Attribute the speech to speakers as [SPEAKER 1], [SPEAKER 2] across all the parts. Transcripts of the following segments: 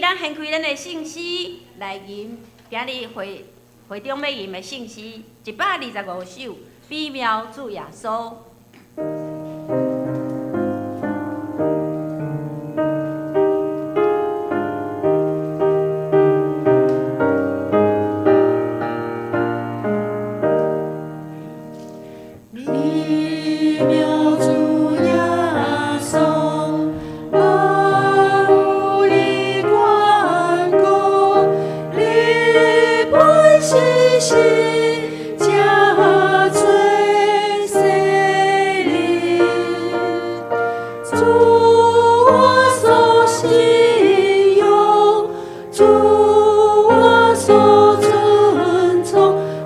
[SPEAKER 1] 咱掀開咱的聖詩來吟，今日會會中欲吟的聖詩125首，美妙主耶穌。
[SPEAKER 2] 美妙主耶穌，萬有的關顧，你本是神，才做世人，主我所信仰，主我所尊崇，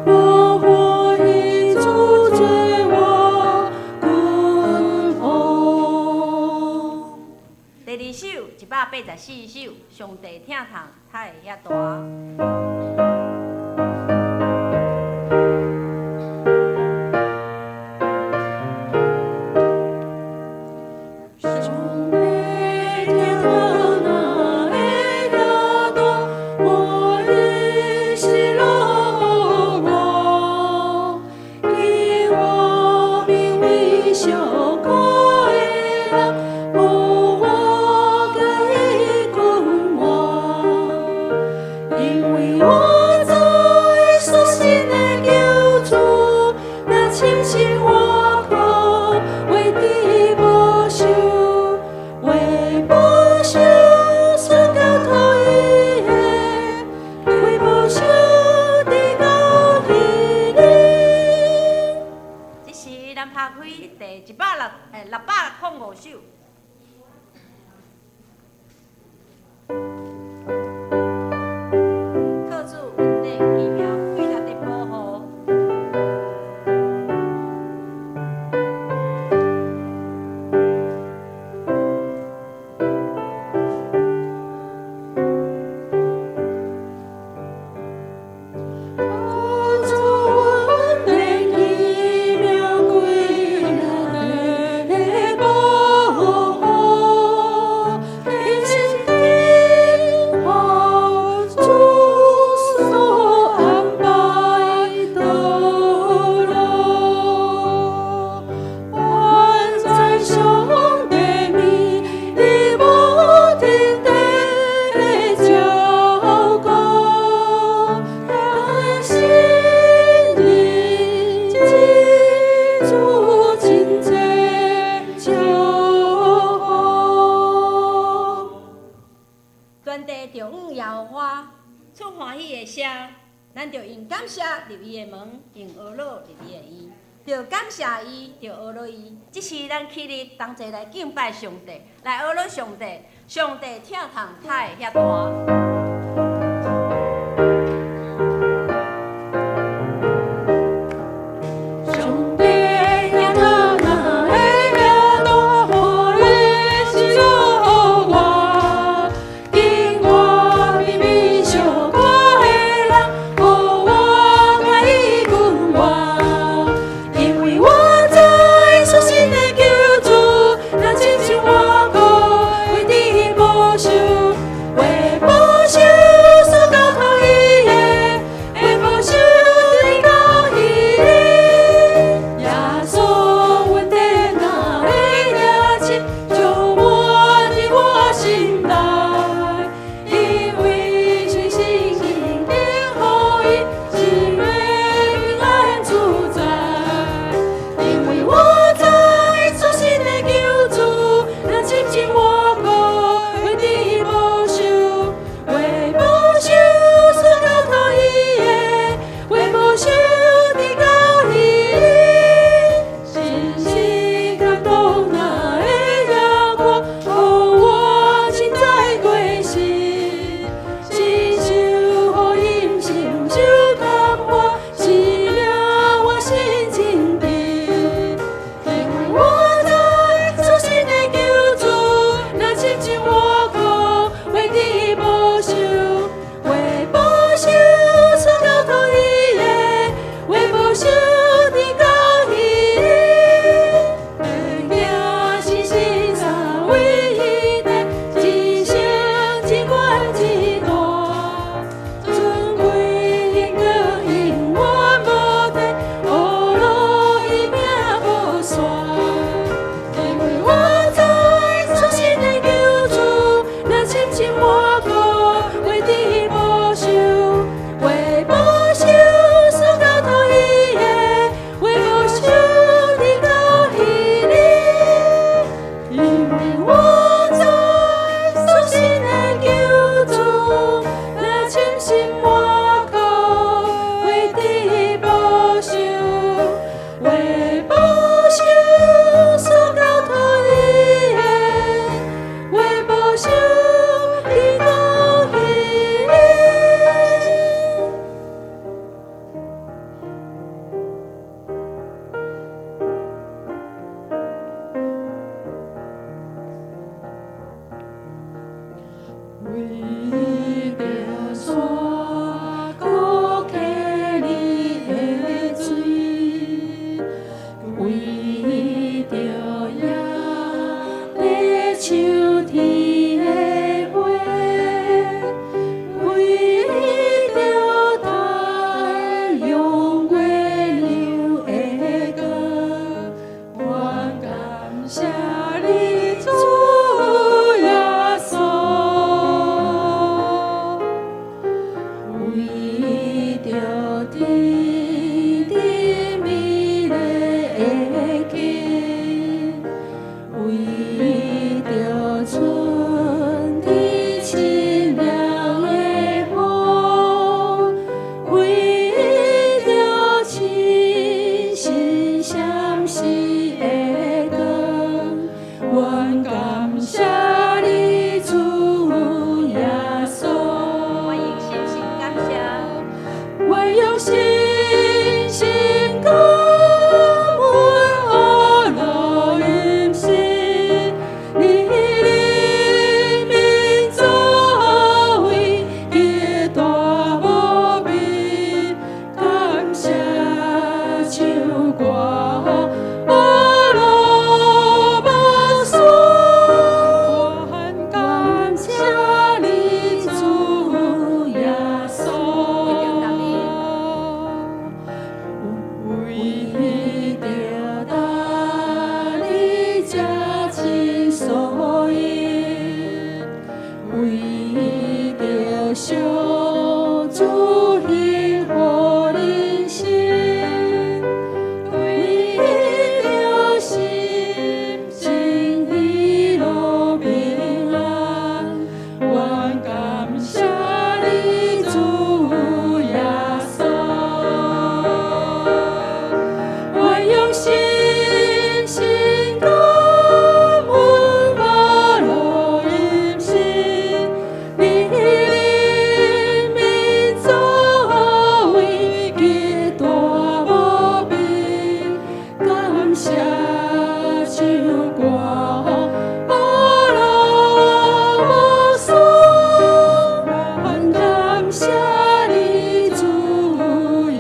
[SPEAKER 2] 我歡迎主做我君王。
[SPEAKER 1] 第二首184首，上帝疼痛，才會遐大。
[SPEAKER 2] 上帝疼痛若會遐大，我的失落我，叫我名為小可的人，予我佮伊君王。因為我知屬神的救主，若親近我靠，畫地無朽，畫無朽，宣告托伊的，畫無朽，直到彼日。
[SPEAKER 1] 這時，咱拍開第106605首。靠主恩典奇妙，偉大的保護。
[SPEAKER 2] 靠主恩典奇妙，偉大的保護，天心頂好，主所安排道路，頌讚上帝名，伊無停的照顧，感謝你，主親切救護。
[SPEAKER 1] 全地著向耶和華出歡喜的聲，咱著用感謝入伊的門，用呵咾入伊的院，著感謝伊，著呵咾伊。這是咱起立同齊來敬拜上帝，來呵咾上帝。上帝疼痛才會遐大。
[SPEAKER 2] 上帝疼痛若會遐大，我的失落我，叫我微微小可的人，予我佮伊君王。因為我知屬神的救主，若親像我靠，畫地無朽，畫無朽，我靠，為治保守，為保守所交託伊的，為保守直到彼日。因為我知屬神的救主，若深信我靠，為治保守，為保守所交託伊的，為保守直到彼日。為著山谷溪里的水，為著野地秋天的花，為著太陽月亮的光，我感謝你主耶穌。為著天頂美麗的景，為著春天清涼的風，為著星星閃爍的光，我感謝你主耶穌。
[SPEAKER 1] 我用深深感謝。
[SPEAKER 2] 我用深深感恩阿羅音是你憐憫作為極大無比，感謝唱歌阿羅無數，我感謝你主耶穌。
[SPEAKER 1] 為著
[SPEAKER 2] 為著大你這親所有，為著上主幸福人生，為著心情喜樂平安，我感謝你主耶穌。我用深深感恩阿羅音是你憐憫作為極大無比，感謝唱歌阿羅無數，我感謝你主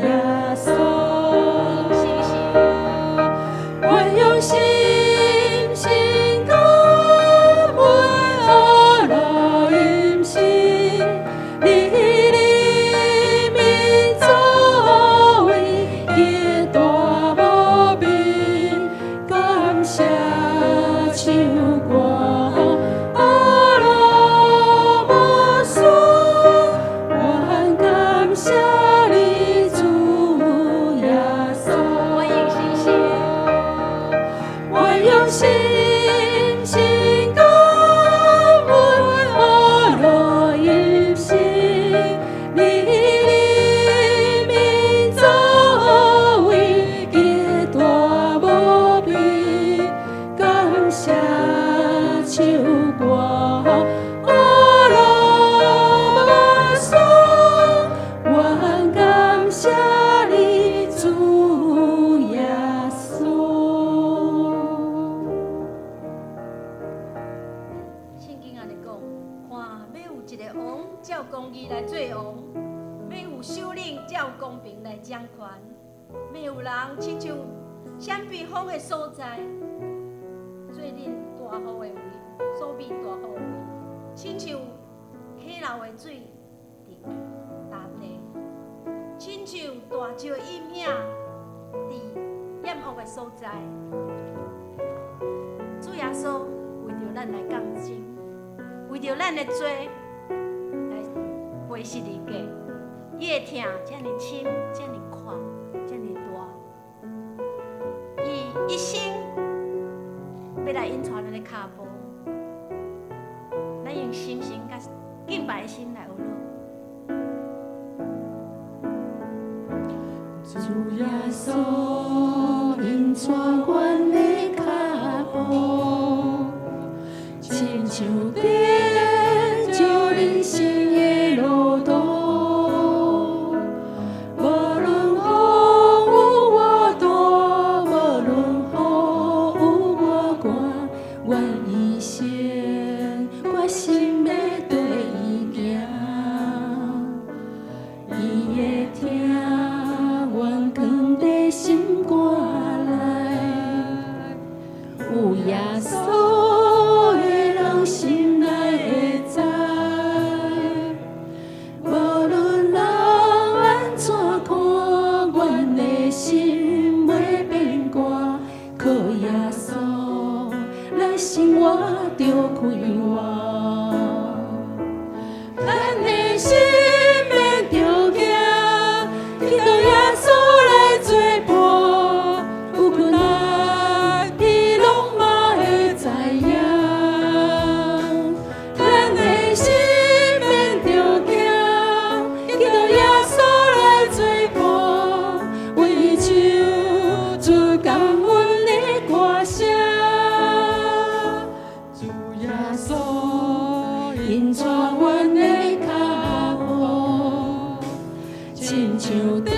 [SPEAKER 2] 耶穌。
[SPEAKER 1] 深深
[SPEAKER 2] 我用深深感恩阿羅音是你憐憫作為極大無比，感謝唱歌阿羅無數，我感謝你主耶穌。
[SPEAKER 1] 我用深深
[SPEAKER 2] 我用深深感恩阿羅音是你憐憫作為極大無比，感謝唱歌阿羅無數，我感謝你主耶穌。
[SPEAKER 1] 聖經按呢講，看欲有一个王照公義來做王，欲有首領照公平來掌權，欲有人親像閃避風的所在，做恁大雨的位，躲避大雨的位，親像溪流的水佇乾地，親像大石的陰影佇厭惡的所在。主耶穌為著咱來降生，為著咱的罪。背十字架，伊的疼遮爾深，遮爾闊，遮爾大。伊一生欲來引帶咱的跤步，咱用深深佮敬拜的心來呵咾。
[SPEAKER 2] 主耶穌引帶阮的跤步，親像點照人生的路途。無論風雨偌大，無論雨有偌寒，阮一生決心欲綴伊行。伊的疼，願囥佇心肝內。有耶穌的人心內會知，無論人按怎看，阮的心袂變寒，靠耶穌來生活著快活。咱的心免著驚，基督耶穌來做伴，有困難伊攏嘛會知影。咱的心免著驚，基督耶穌來做伴，為伊唱出感恩的歌聲。主耶穌引帶阮的跤步，親像點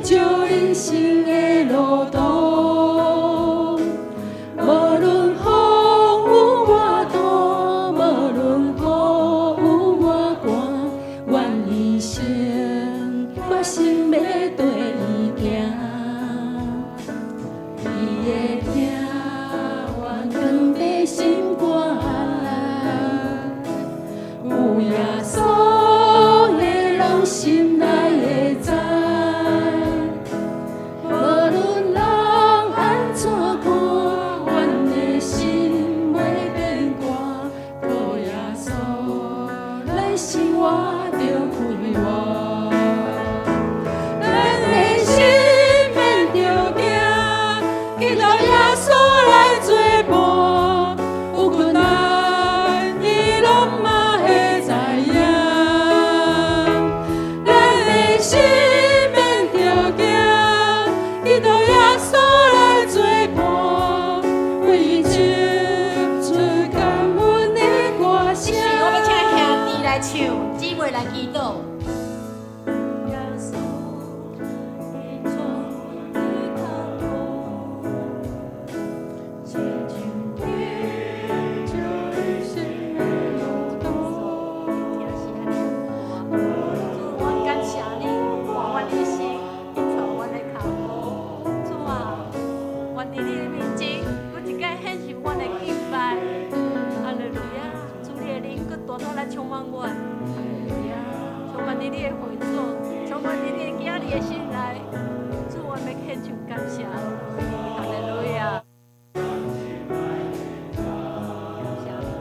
[SPEAKER 2] 照人生的路途。無論風雨偌大，無論雨有偌寒，阮一生決心欲綴伊行。伊的疼，願囥佇心肝內。有耶穌的人心內會知，無論人按怎看，阮的心袂變寒，靠耶穌來生活著快活。咱的心免著驚，基督耶穌來做伴，有困難伊攏嘛會知影。咱的心免著驚，基督耶穌來做伴，為伊唱出感恩的歌聲。
[SPEAKER 1] 這時我欲請兄弟來唱，姊妹來祈禱。
[SPEAKER 2] 耶穌引帶阮的跤步，親像點照人生的路途。
[SPEAKER 1] 主，我感謝你，伴阮一生，引帶阮的跤步。主啊，願佇你的面前，閣一擺獻上阮的敬拜。哈利路亞！主你的靈閣大大來充滿阮，哈利路亞！充滿佇你的會所，充滿佇你的囝兒的心內。主，我欲獻上感謝。哈利路亞！感謝你。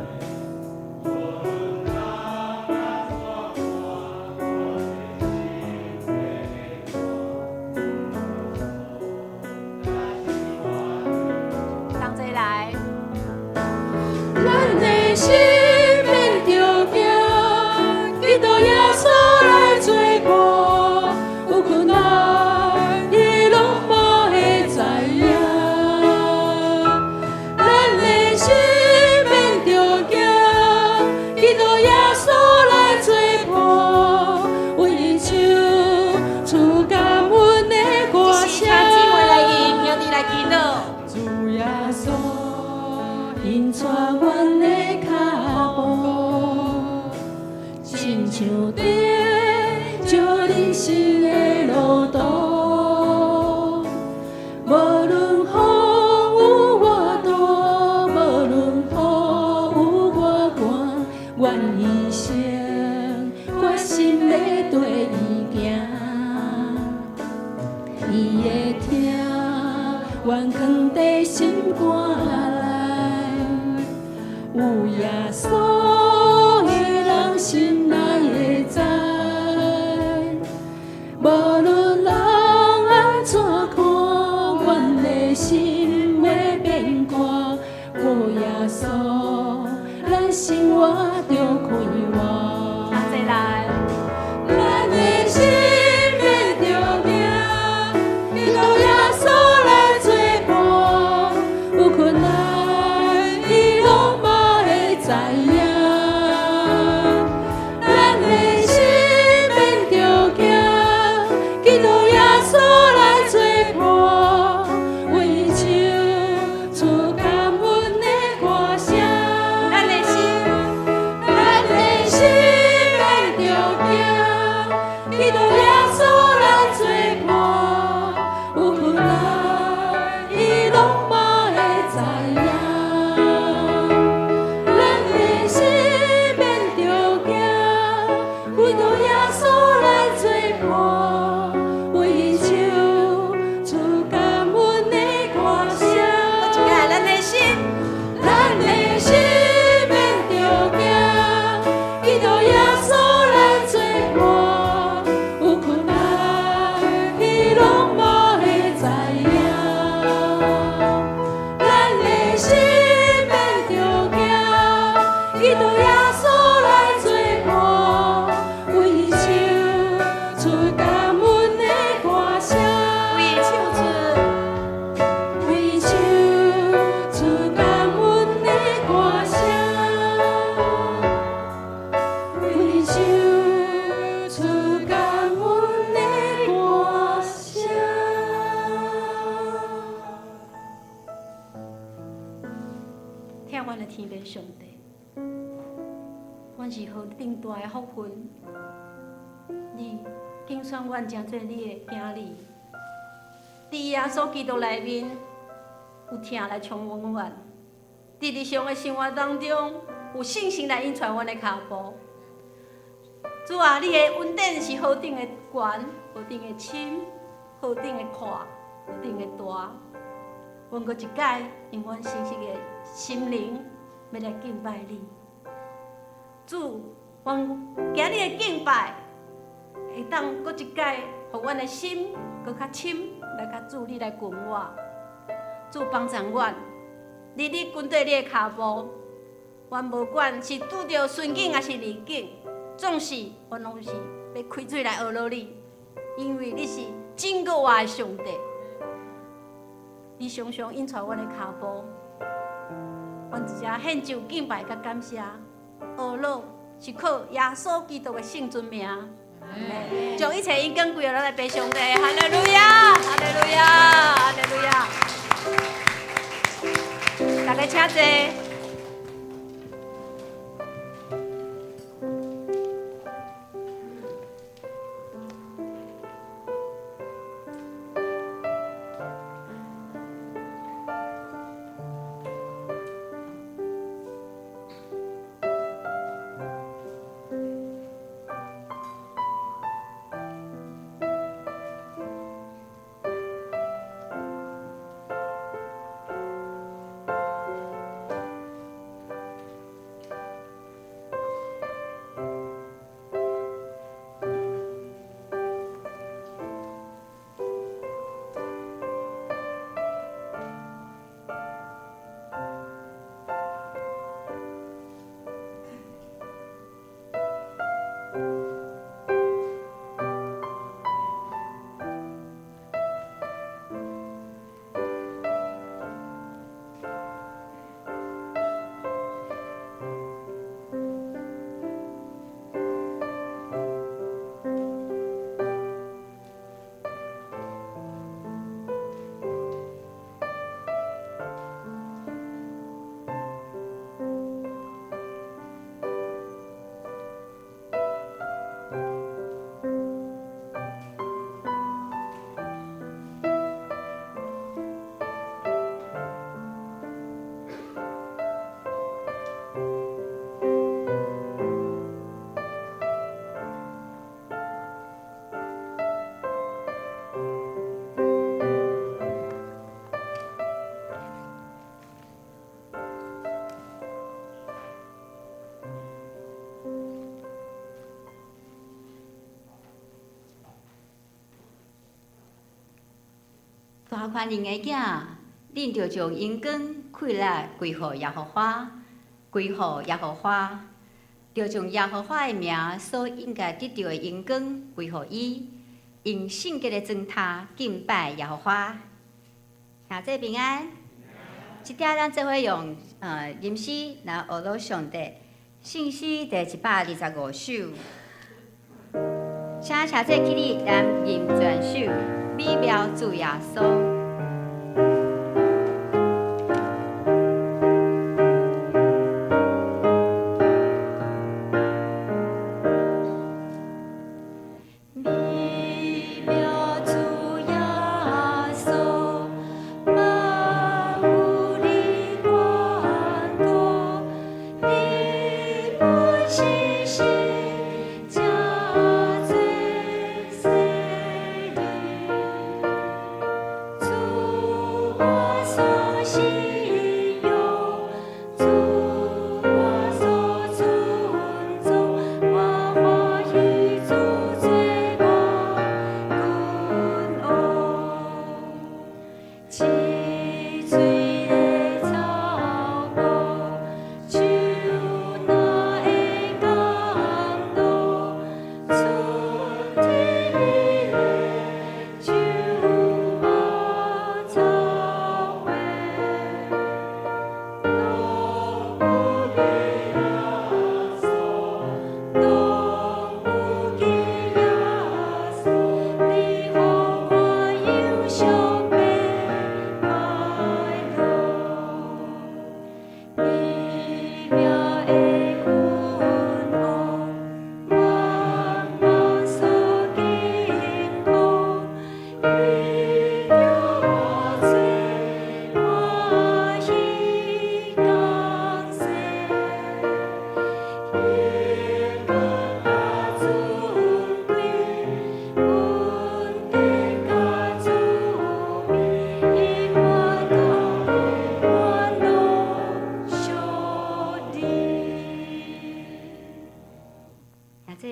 [SPEAKER 1] 同齊來。
[SPEAKER 2] 咱的心免著驚，基督耶穌來做伴，有困難伊攏嘛會知影。咱的心免著驚，基督耶穌來做伴，為伊唱出感恩的歌
[SPEAKER 1] 這時請姊妹來吟，兄弟來祈禱。
[SPEAKER 2] 主耶穌引帶阮的跤步，親像點照人生的路途。無論風雨偌大，無論雨有偌寒，阮一生決心欲綴伊行。伊的疼，願囥佇心肝內。有耶穌的人心內會知，
[SPEAKER 1] 天父上帝，阮是何等大的福分！你揀選阮成做你的囝兒，佇耶穌基督內面有疼來充滿阮，佇日常的生活當中有信心來引帶阮的跤步。主啊，你的恩典是何等的懸，何等的深，何等的闊，何等的大。阮閣一擺用阮誠實的心靈，欲來敬拜你。主，阮今日的敬拜，會當閣一擺，予阮的心閣較深，來佮主你來近我。主幫助阮，日日跟綴你的跤步。阮無管是拄著順境抑是逆境，總是阮攏是欲開喙來阿羅你，因為你是真閣活的上帝。你常常引帶阮的跤步，阮直接獻上敬拜佮感謝，阿羅是靠耶穌基督的聖尊名，將一切榮光歸予咱的父上帝，哈利路亞，哈利路亞，哈利路亞。大家請坐。
[SPEAKER 3] 大寬仁的囝，恁著將榮光、氣力歸予耶和華，歸予耶和華，著將耶和華的名所應該得著的榮光歸予伊，用聖潔的狀態敬拜耶和華。兄弟平安。這點咱做伙用吟詩來阿羅上帝，聖詩第125首。請車子起立，咱吟全首，美妙主耶穌。美妙主耶穌，萬有的萬國，你本是神，真濟洗禮，主。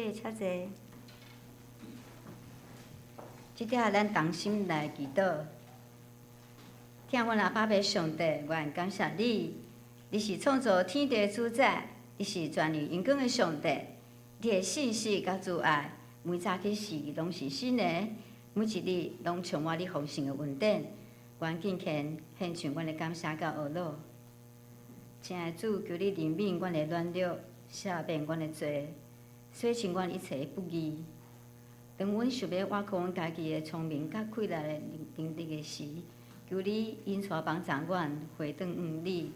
[SPEAKER 3] 谢，請坐。這下咱同心來祈禱。疼阮阿爸的上帝，阮感謝你，你是創造天地的主宰，你是全能榮光的上帝，你的信實佮慈愛，每早起時攏是新的，每一日攏充滿你豐盛的恩典。阮敬虔獻上阮的感謝佮呵咾。親愛的主，求你憐憫阮的軟弱，赦免阮的罪，洗清阮一切的不義。當阮想欲倚靠阮家己的聰明佮氣力的能力的時，求你引帶幫助阮回轉向你，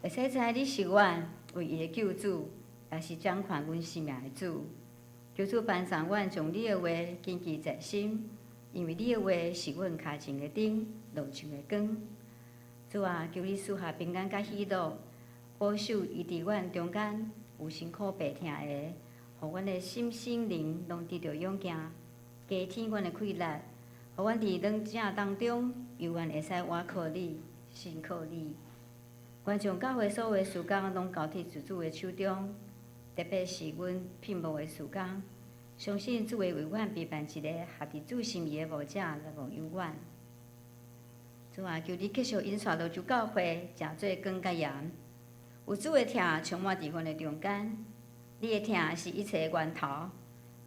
[SPEAKER 3] 會使知你是阮唯一的救主，也是掌權阮生命的主。求主幫助阮將你的話謹記在心，因為你的話是阮跤前的燈，路上的光。主啊，求你賜下平安佮喜樂，保守伊佇阮中間有辛苦白疼的，予阮的心身靈攏得著勇健，加添阮的氣力，予阮佇軟弱當中，猶原會使倚靠你、信靠你。願將教會所有的事工攏交佇主的手中，特別是阮聘牧的事工，相信主會為阮備辦一個合佇主心意的牧者來牧養阮。主啊，求你繼續引帶蘆洲教會，成做光佮鹽。有主的疼充滿佇阮的中間，你的疼是一切的源頭。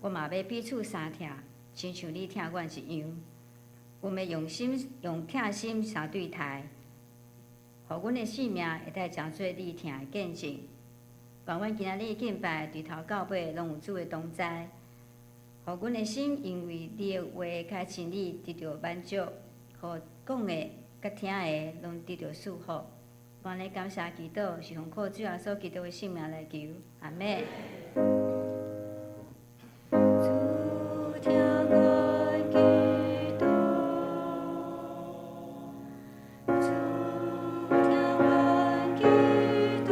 [SPEAKER 3] 我嘛欲彼此相疼，親像你疼阮一樣。阮欲用心用疼心相對待，予阮的生命會當成做你疼的見證。願阮今仔日敬拜，對頭到尾攏有主的同在，予阮的心因為你的話佮真理得著滿足，予講的佮聽的攏得著祝福。阮咧感謝祈禱，是奉靠主耶穌基督的聖名來求，阿們。
[SPEAKER 1] 主聽阮祈禱，主聽阮祈禱，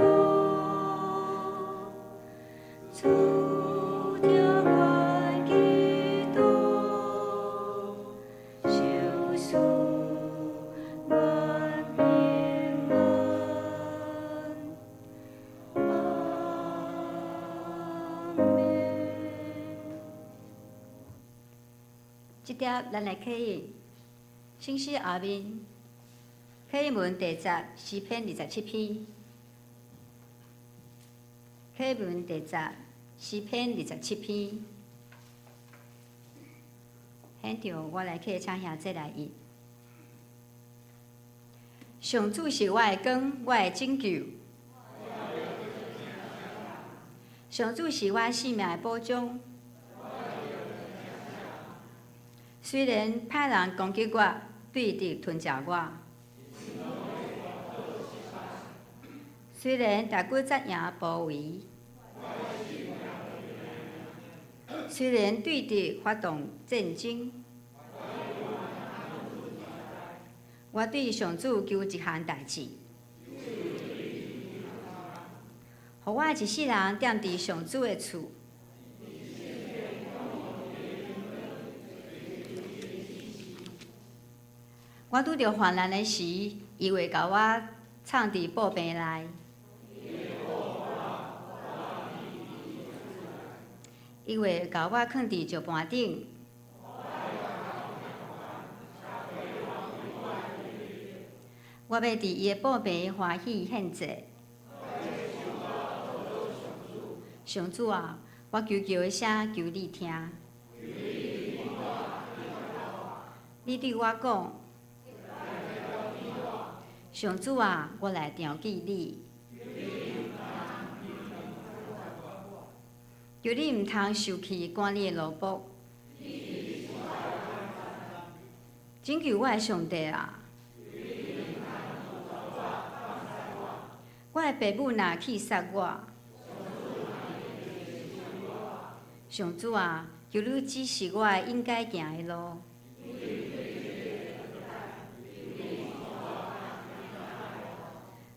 [SPEAKER 1] 主聽阮祈禱，賞賜阮平安。阿們。
[SPEAKER 3] 這碟咱來啟應，請寫後面，啟應文第十，詩篇27篇。啟應文第十，詩篇二十七篇。現場我來啟請兄姊來譯。上主是我的光，我的拯救。上主是我性命的保障。雖然歹人攻擊我，對敵吞食我，雖然大軍紮營包圍，雖然對敵發動戰爭，我對上主求一項代誌，予我一世人踮佇上主的厝。我拄著患難的時，伊會共我藏佇布棚內，伊會共我囥佇石盤頂。我欲佇伊的布棚歡喜獻祭。上主啊，我求叫的聲，求你聽。你對我講。上主啊，我來牢記你。求你毋通受氣趕你的奴僕。拯救我的上帝啊！我的爸母若棄殺我，上主啊，求你指示我應該行的路。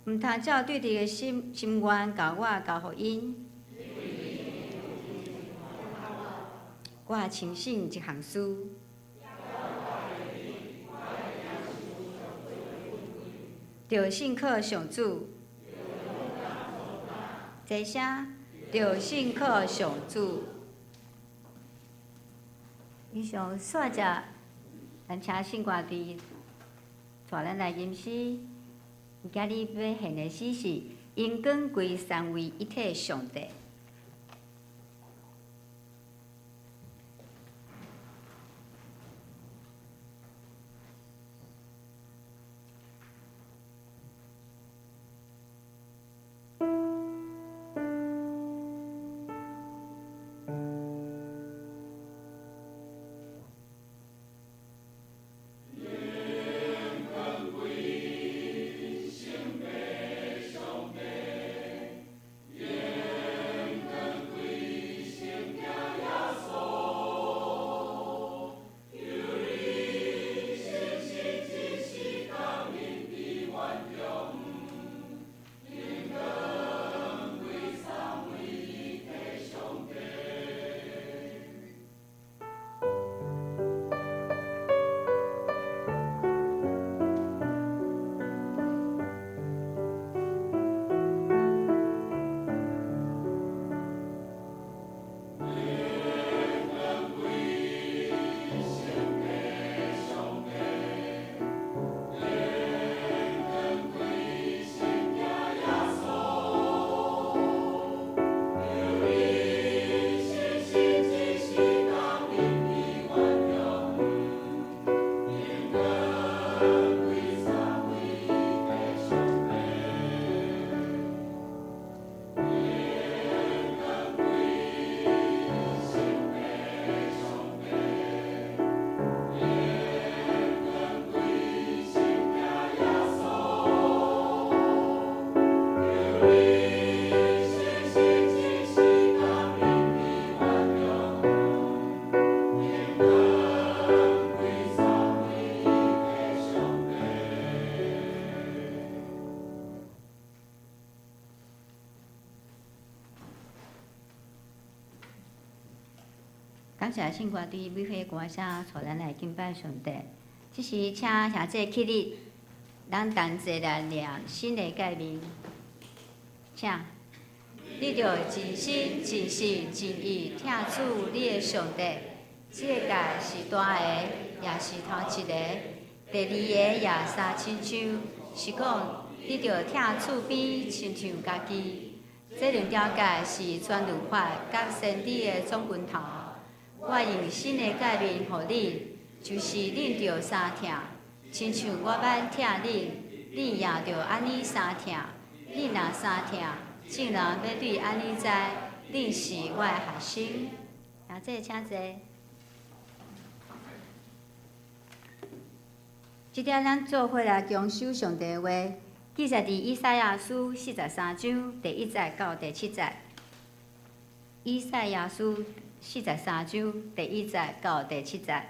[SPEAKER 3] 毋通照對敵的心心願，共我交予𪜶。我深信一項事，著信靠上主。齊聲，著信靠上主。以上煞只，咱請聖歌隊帶咱來吟詩。今日欲獻的詩是榮光歸三位一體上帝。感謝聖歌隊美好歌聲，帶咱來敬拜上帝。這時，請兄弟起立，咱同齊來念新的誡命。請，你著盡心、盡性、盡意疼主你的上帝。這个誡是大个，也是頭一个。第二个也相親像，是講你著疼厝邊親像家己。這兩條誡是全律法佮先知的總根頭。我用新的誡命予恁，就是恁著相疼，親像我捌疼恁，恁也著按呢相疼。恁若相疼，眾人欲對按呢知，恁是我的學生。兄弟，請坐。這點咱做伙來共守上帝的話，記載佇以賽亞書43章第一節到第七節。以賽亞書43章第一節到第七節。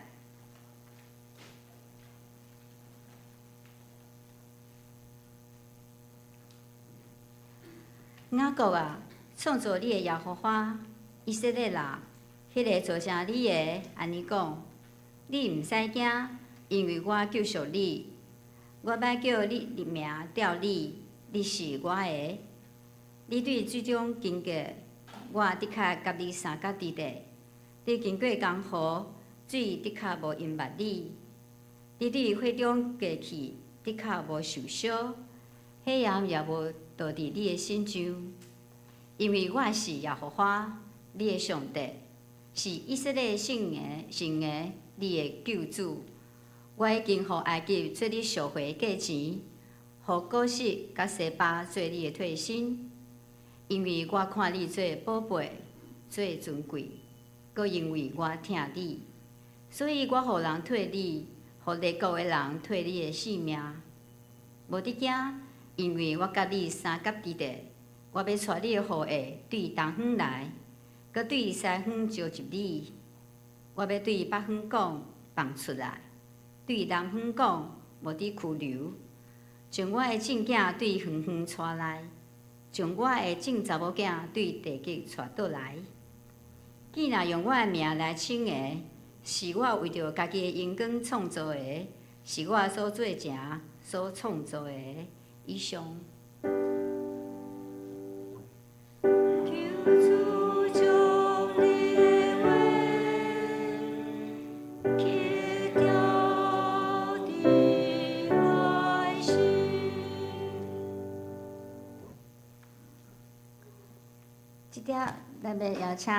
[SPEAKER 3] 雅各啊，創造你的耶和華，以色列啊，彼个造成你的，按呢講，你毋使驚，因為我救贖你，我捌叫你的名調你，你是我的。你對水中經過，我的確佮你相佮佇咧；你經過江河，水的確無淹沒你；你對火中過去，的確無受燒，火焰也無著佇你的身上。因為我是耶和華，你的上帝，是以色列聖的神的，你的救主。我已經予埃及做你贖回的價錢，予古實佮西巴做你的替身。因為我看你做寶貝，做尊貴，閣因為我疼你，所以我予人替你，予列國的人替你的性命。無得驚，因為我佮你相佮佇咧，我欲帶你的後裔對東方來，閣對西方召集你。我欲對北方講，放出來；對南方講，無得拘留。將我的正囝對遠遠帶來，將我的正查某囝對地極帶倒來。見若用我的名來稱的，是我為著家己的榮光創造的，是我所做成、所創造的。以上。
[SPEAKER 1] 求主將你的話
[SPEAKER 3] 咱欲邀請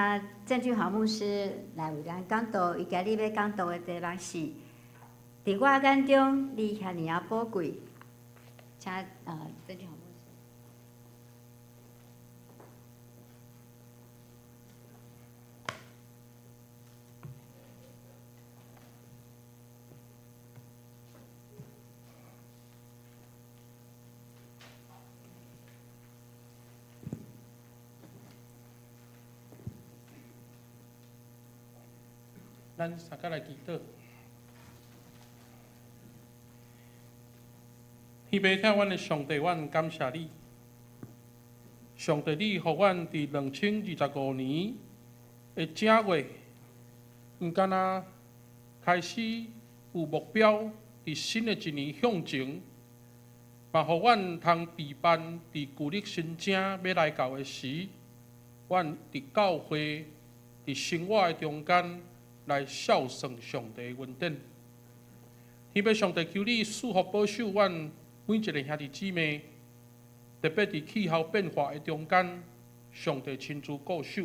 [SPEAKER 3] 鄭俊豪牧師來為咱講道，伊今日欲講道的題目是：佇我眼中，你遐爾仔寶貴。請鄭俊豪牧師。
[SPEAKER 4] 咱三個來祈禱。天父疼阮的上帝，阮感謝你。上帝，你予阮佇2025年的正月，毋敢若開始有目標，佇新的一年向前，嘛予阮通備辦佇舊曆新正欲來到的時，阮佇教會佇生活的中間來孝順上帝的恩典。天父上帝，求你賜福保守阮每一个兄弟姊妹，特別佇氣候變化的中間，上帝親自顧守，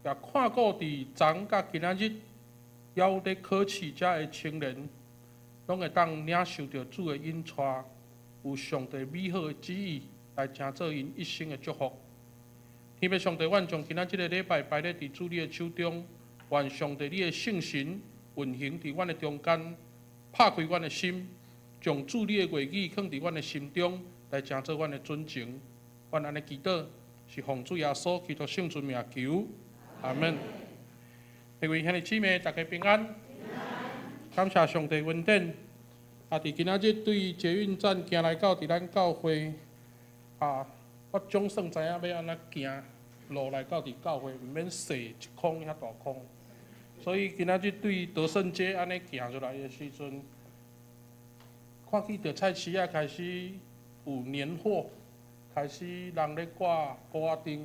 [SPEAKER 4] 也看顧佇昨佮今仔日，猶有咧考試遮的青年，攏會當領受著主的引帶，有上帝美好的旨意來成做𪜶一生的祝福。天父上帝，阮將今仔這个禮拜擺咧佇主你的手中，願上帝你的聖神運行佇阮的中間，拍開阮的心，將主你的話語囥佇阮的心中，來成做阮的準繩。阮按呢祈禱，是奉主耶穌基督聖尊名求，阿門。各位兄弟姊妹，大家平安。感謝上帝恩典。啊，佇今仔日對捷運站行來到佇咱教會，啊，我總算知影欲按怎行路來到佇教會，毋免踅一空遐大空。所以今仔日對德勝街按呢行出來的時陣，看見著菜市仔開始有年貨，開始人咧掛鼓仔燈，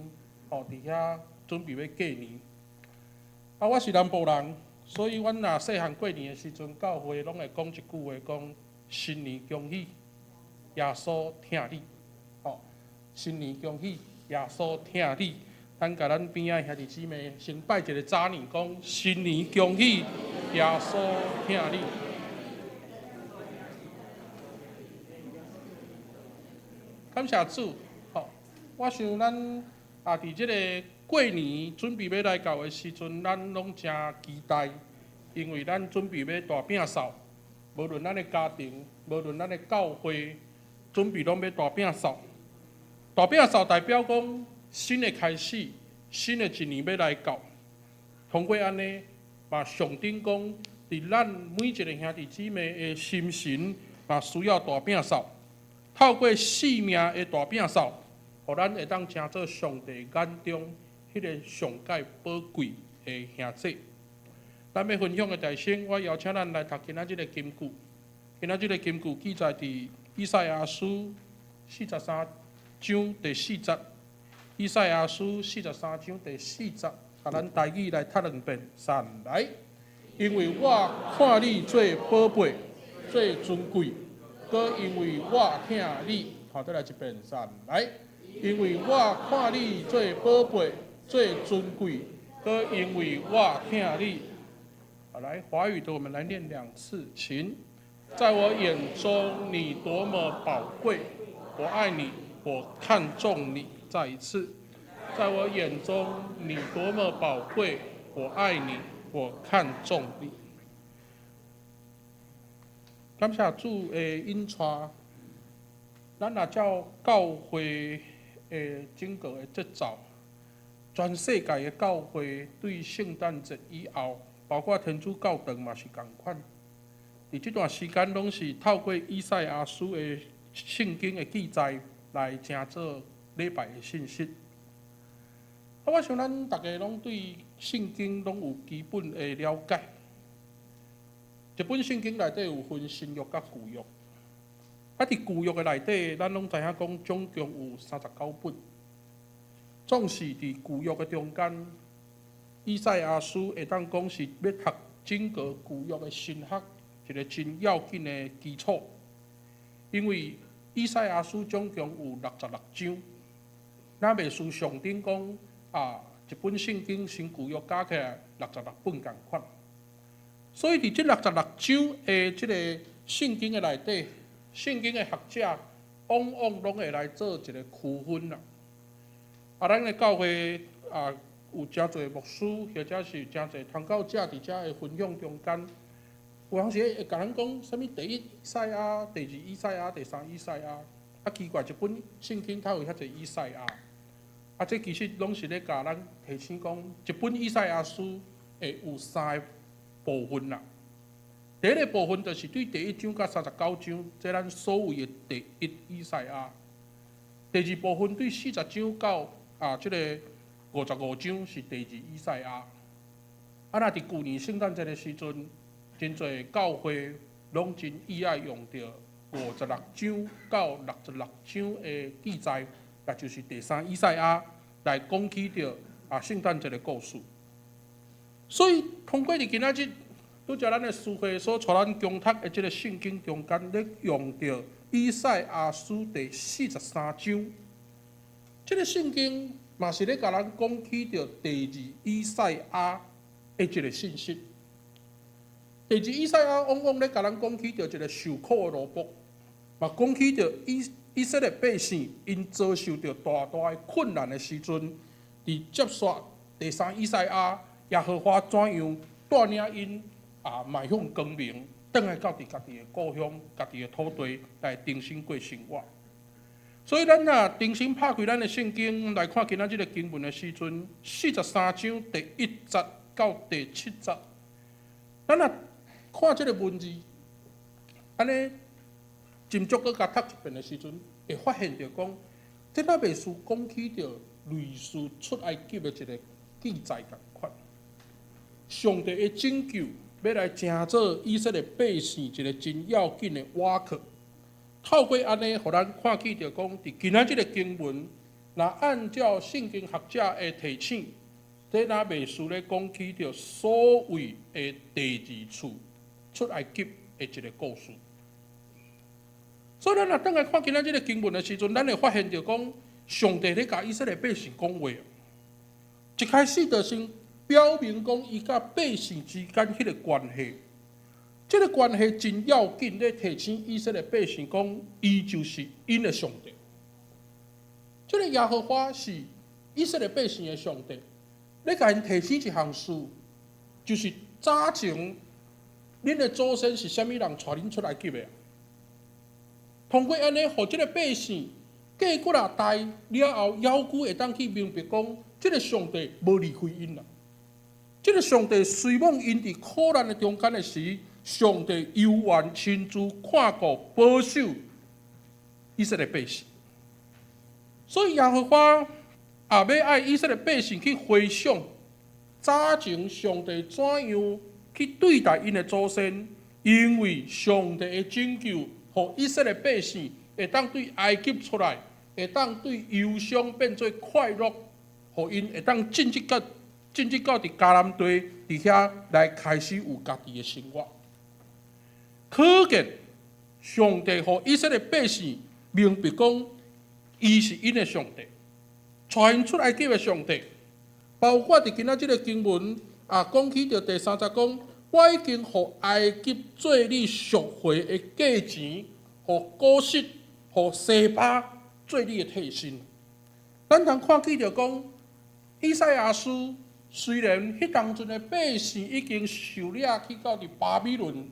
[SPEAKER 4] 吼，佇遐準備欲過年。啊，我是南部人，所以阮若細漢過年的時陣，教會攏會講一句話，講新年恭喜，耶穌疼你，吼，新年恭喜，耶穌疼你。咱共咱邊仔兄弟姊妹先拜一个早年，講新年恭喜，耶穌疼你。感謝主，吼！我想咱啊，佇這个過年準備欲來到的時陣，咱攏誠期待，因為咱準備欲大摒掃，無論咱的家庭，無論咱的教會，準備攏欲大摒掃。大摒掃代表講新的開始，新的一年欲來到。通過按呢，嘛象徵講，佇咱每一个兄弟姊妹的心神，嘛需要大摒掃。透過生命的大摒掃，予咱會當成做上帝眼中彼个上蓋寶貴的兄弟。咱欲分享的代先，我邀請咱來讀今仔這个金句。今仔這个金句記載佇以賽亞書四十三章第四節。以賽亞書四十三章第四節，共咱台語來讀兩遍。三來，因為我看你做寶貝，做尊貴。閣因為我疼你，好，再來一遍，三來，因為我看你做寶貝，做尊貴，閣因為我疼你。好，來，華語的我們來念兩次，請。在我眼中你多麼寶貴，我愛你，我看重你。再一次，在我眼中你多麼寶貴，我愛你，我看重你。感謝主的引帶，咱若照教會的整個的節奏，全世界的教會對聖誕節以後，包括天主教堂嘛是仝款。佇這段時間，攏是透過以賽亞書的聖經的記載來成做禮拜的信息。啊，我想咱逐家攏對聖經攏有基本的了解。一本聖經內底有分新約佮舊約。啊，佇舊約的內底，咱攏知影講總共有39本。總是佇舊約的中間，以賽亞書會當講是欲讀整個舊約的神學一个真要緊的基礎。因為以賽亞書總共有66章，咱袂輸上頂講啊，一本聖經新舊約加起來六十六本仝款。所以佇這六十六章的這個聖經的內底，聖經的學者往往攏會來做一個區分啦。啊，咱的教會啊，有誠濟牧師，或者是誠濟傳教者佇遮的分享中間，有當時會共咱講啥物第一以賽亞、第二以賽亞、第三以賽亞。啊，奇怪，一本聖經哪有遐濟以賽亞？啊，這其實攏是咧共咱提醒講，一本以賽亞書會有三个部分啦。第一个部分就是對第一章到39章，這咱所謂的第一以賽亞。第二部分對40章到啊，這个55章是第二以賽亞。啊，若佇舊年聖誕節的時陣，真濟教會攏真喜愛用著56章到66章的記載，也就是第三以賽亞來講起著啊聖誕節的故事。所以通過佇今仔日，拄才咱的司會所帶咱共讀的這个聖經中間咧用著以賽亞書第四十三章，這个聖經嘛是咧共咱講起著第二以賽亞的一个信息。第二以賽亞往往咧共咱講起著一个受苦的奴僕，嘛講起著以色列百姓𪜶遭受著大大的困難的時陣，佇接續第三以賽亞，耶和華怎樣帶領𪜶啊邁向光明，轉來到佇家己的故鄉、家己的土地來重新過生活。所以咱若重新拍開咱的聖經來看今仔這个經文的時陣，四十三章第一節到第七節，咱若看這个文字，按呢斟酌閣共讀一遍的時陣，會發現著講，這若袂輸講起著類似出埃及的一个記載仝款。上帝的拯救欲來成做以色列百姓一个真要緊的倚靠。透過按呢，予咱看見著講，佇今仔這个經文，若按照聖經學者的提醒，這若袂輸咧講起著所謂的第二次出埃及的一个故事。所以咱若轉來看今仔這个經文的時陣，咱會發現著講，上帝咧共以色列百姓講話。一開始就先表明講，伊佮百姓之間彼个關係，這个關係真要緊，咧提醒以色列百姓講，伊就是𪜶的上帝。這个耶和華是以色列百姓的上帝，咧共𪜶提醒一項事，就是早前恁的祖先是啥物人帶恁出埃及的？通過按呢，予這个百姓過幾若代了後，猶閣會當去明白講，這个上帝無離開𪜶啦。這个上帝雖罔𪜶佇苦難的中間的時，上帝猶原親自看顧保守以色列百姓。所以耶和華也欲愛以色列百姓去回想早前上帝怎樣去對待𪜶的祖先，因為上帝的拯救，予以色列百姓會當對埃及出來，會當對憂傷變做快樂，予𪜶會當進入到佇迦南地佇遐來開始有家己的生活。可見上帝予以色列百姓明白講，伊是𪜶的上帝，帶𪜶出埃及的上帝。包括佇今仔這个經文啊，講起著第三節講，我已經予埃及做你贖回的價錢，予古實、予西巴做你的替身。咱通看見著講，以賽亞書雖然彼當陣的百姓已經受掠去到佇巴比倫，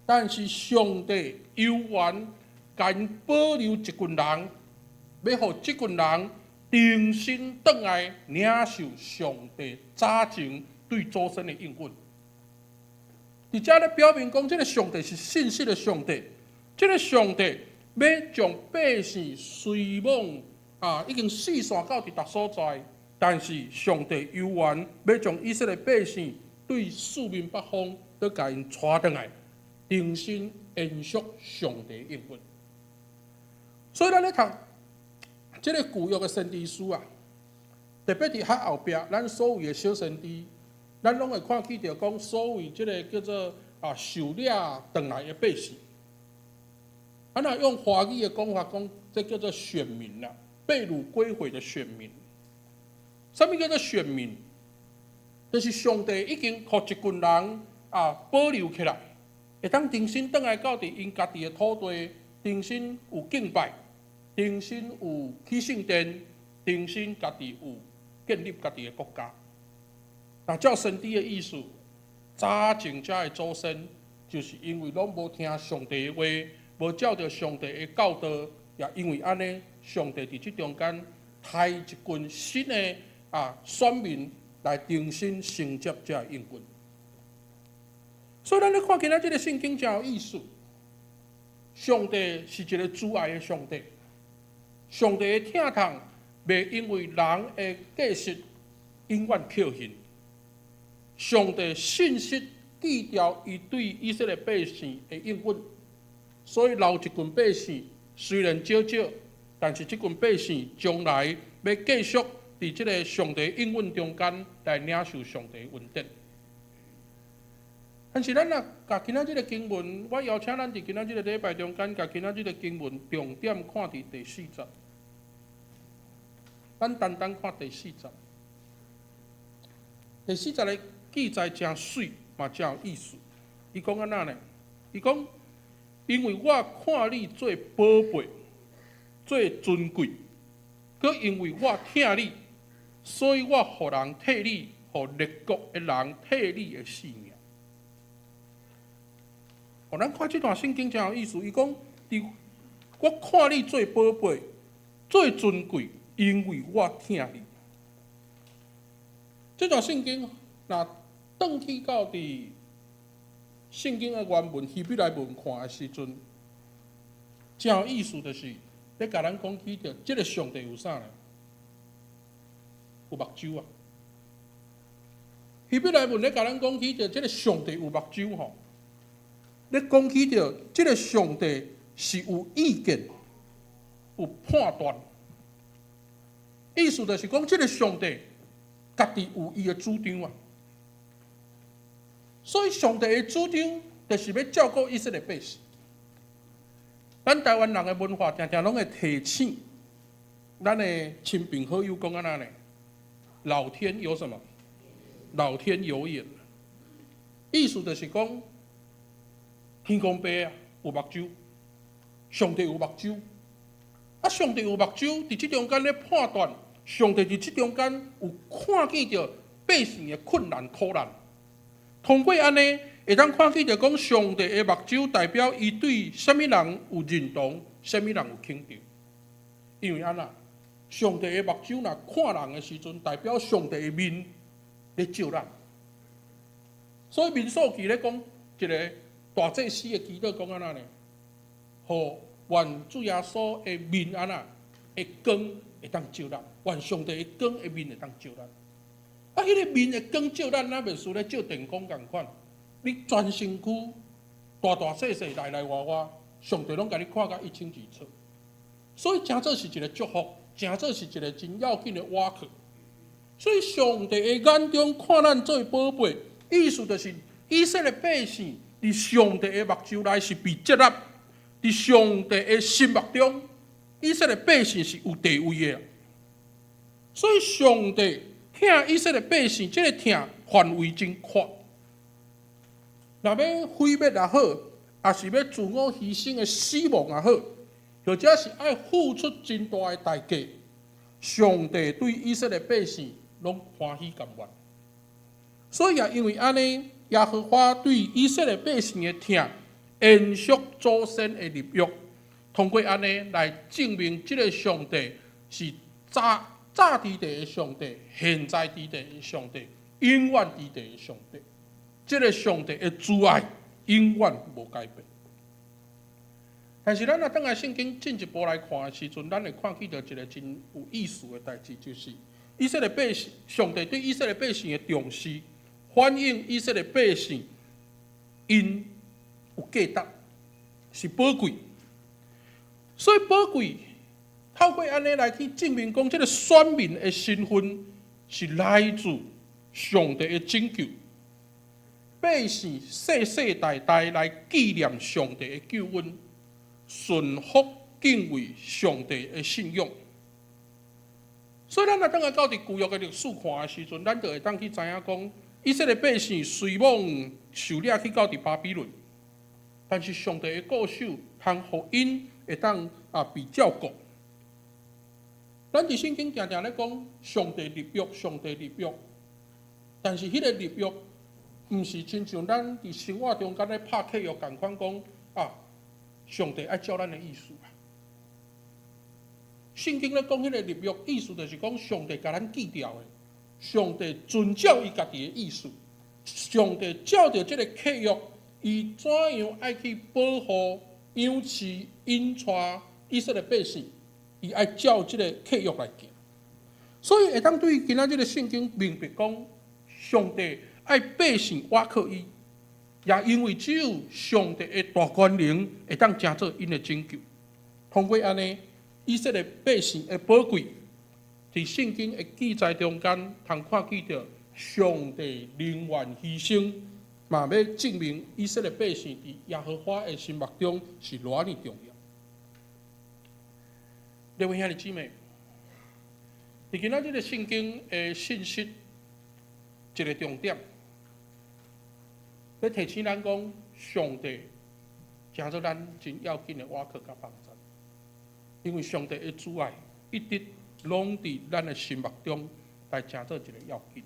[SPEAKER 4] 但是上帝猶原共𪜶保留一群人，欲予這群人重新轉來領受上帝早前對祖先的應允。佇遮咧表明講，這个上帝是信實的上帝，這个上帝欲將百姓隨往啊，已經四散到佇逐所在，但是上帝猶原欲將以色列百姓對四面八方都共𪜶帶轉來，重新延續上帝應允。所以咱咧讀這个舊約的先知書啊，特別佇較後壁，咱所謂的小先知，咱攏會看見著講所謂這个叫做啊受掠轉來的百姓。啊，若用華語的講法講，這叫做選民啦，被擄歸回的選民。啥物叫做選民？就是上帝已經予一群人啊保留起來，會當重新轉來到佇𪜶家己的土地，重新有敬拜，重新有起聖殿，重新家己有建立家己的國家。若照先知的意思，早前遮的祖先就是因為攏無聽上帝的話，無照著上帝的教導，也因為按呢，上帝佇這中間刣一群新的啊選民來重新承接這个應允。所以咱咧看今仔這个聖經誠有意思。上帝是一个慈愛的上帝，上帝的疼痛袂因為人的過失永遠扣還。上帝信實記著伊對以色列百姓的應允，所以留一群百姓雖然少少，但是這群百姓將來欲繼續佇這个上帝應允中間來領受上帝恩典。但是咱若共今仔這个經文，我邀請咱佇今仔這个禮拜中間，共今仔這个經文重點看佇第四節。咱單單看第四節，第四節的記載誠媠嘛，誠有意思。伊講按怎呢？伊講，因為我看你做寶貝，做尊貴，閣因為我疼你，所以我予人替你，予列國的人替你的性命。哦，咱看這段聖經誠有意思。伊講，佇我看你做寶貝，做尊貴，因為我疼你。這段聖經若轉去到佇聖經的原文希伯來文看的時陣，誠有意思，就是咧共咱講起著，這个上帝有啥呢？有目睭啊！希伯來文咧共咱講起著，這个上帝有目睭吼。咧講起著，這个上帝是有意見、有判斷，意思就是講，這个上帝家己有伊的主張啊。所以上帝的主張就是欲照顧以色列百姓。咱台灣人的文化，定定攏會提醒咱的親朋好友講按怎呢？老天有什麼？老天有眼。意思就是講，天公伯啊有目睭，上帝有目睭。啊，上帝有目睭，佇這中間咧判斷，上帝佇這中間有看見著百姓的困難苦難。通過按呢，會當看見著講，上帝的目睭代表伊對啥物人有認同，啥物人有肯定。因為按怎？上帝的目睭若看人的時陣，代表上帝的面咧照咱。所以民數記咧講一个大祭司的祈禱講按怎呢？予願主耶穌的面按怎的光會當照咱，願上帝的光的面會當照咱。啊，彼个面的光照咱，若袂輸咧照電光仝款。你全身軀大大細細內內外外，上帝攏共你看甲一清二楚。所以，誠做是一个祝福，誠做是一个真要緊的倚靠。所以，上帝的眼中看咱做寶貝，意思就是以色列百姓佇上帝的目睭內是被接納，佇上帝的心目中，以色列百姓是有地位的。所以，上帝疼以色列百姓，這个疼範圍真闊。若欲毀滅也好，抑是欲自我犧牲的死亡也好，或者是愛付出真大的代價，上帝對以色列百姓攏歡喜甘願。所以也因為按呢，耶和華對以色列百姓的疼，延續祖先的立約，通過按呢來證明這个上帝是早早佇地的上帝，現在佇地的上帝，永遠佇地的上帝。這个上帝的慈愛永遠無改變。但是咱若轉來聖經進一步來看的時陣，咱會看見著一个真有意思的代誌，就是以色列百姓，上帝對以色列百姓的重視，反映以色列百姓𪜶有價值，是寶貴。所以寶貴，透過按呢來去證明講，這个選民的身份是來自上帝的拯救。百姓世世代代來紀念上帝的救恩，順服敬畏上帝的信仰。所以咱若轉來到佇舊約的歷史看的時陣，咱就會當去知影講，以色列百姓雖罔受掠去到佇巴比倫，但是上帝的顧守通予𪜶會當啊被照顧。咱佇聖經定定咧講上帝立約，上帝立約，但是彼個立約，毋是親像咱佇生活中間咧拍契約仝款講啊，上帝愛照咱的意思啊。聖經咧講彼個立約，意思就是講上帝共咱記牢的，上帝遵照伊家己的意思，上帝照著這个契約，伊怎樣愛去保護、養飼、引帶以色列百姓，伊愛照這个契約來行。所以會當對今仔這个聖經明白講，上帝愛百姓倚靠伊，也因為只有上帝的大權能會當成做𪜶的拯救。通過按呢，以色列百姓的寶貴，佇聖經的記載中間，通看見著上帝寧願犧牲，嘛欲證明以色列百姓佇耶和華的心目中是偌爾重要。各位兄弟姊妹，佇今仔這个聖經的信息，一个重點，欲提醒咱講，上帝成做咱真要緊的倚靠佮幫助。因為上帝的慈愛一直攏佇咱的心目中來成做一个要緊。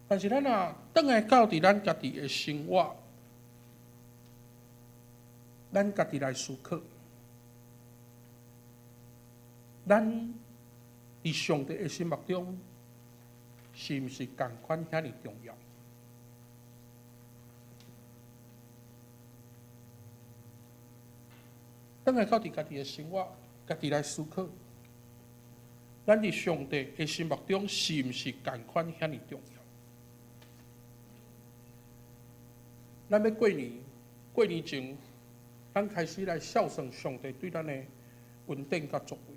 [SPEAKER 4] 但是咱若轉來到佇咱家己的生活，咱家己來思考，咱佇上帝的心目中是毋是仝款遐爾重要？轉來到佇家己的生活，家己來思考，咱佇上帝的心目中是毋是仝款遐爾重要？咱欲過年，過年前，咱開始來數算上帝對咱的恩典佮作為。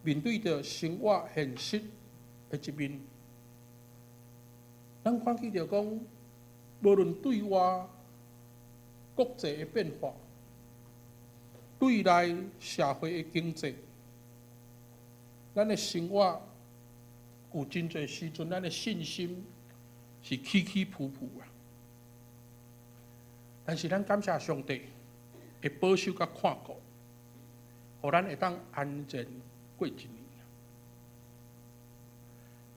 [SPEAKER 4] 面對著生活現實的一面，咱看見著講，無論對外國際的變化，對內社會的經濟，咱的生活有真濟時陣，咱的信心是起起伏伏啊。但是咱感謝上帝的保守佮看顧，予咱會當安然過一年。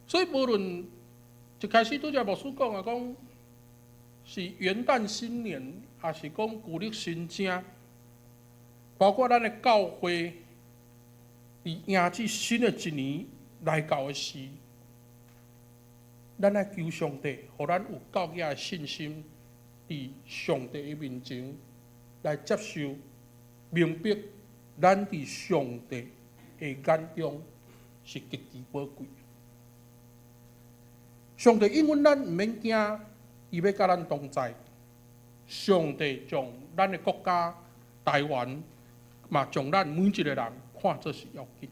[SPEAKER 4] 所以無論一開始拄才牧師講啊，講是元旦新年，抑是講舊曆新正，包括咱的教會，佇迎接新的一年來到的時，咱愛求上帝，予咱有夠額的信心，佇上帝的面前來接受，明白咱佇上帝的眼中是極其寶貴。上帝應允咱毋免驚，伊欲佮咱同在。上帝將咱的國家台灣，嘛將咱每一个人看做是要緊。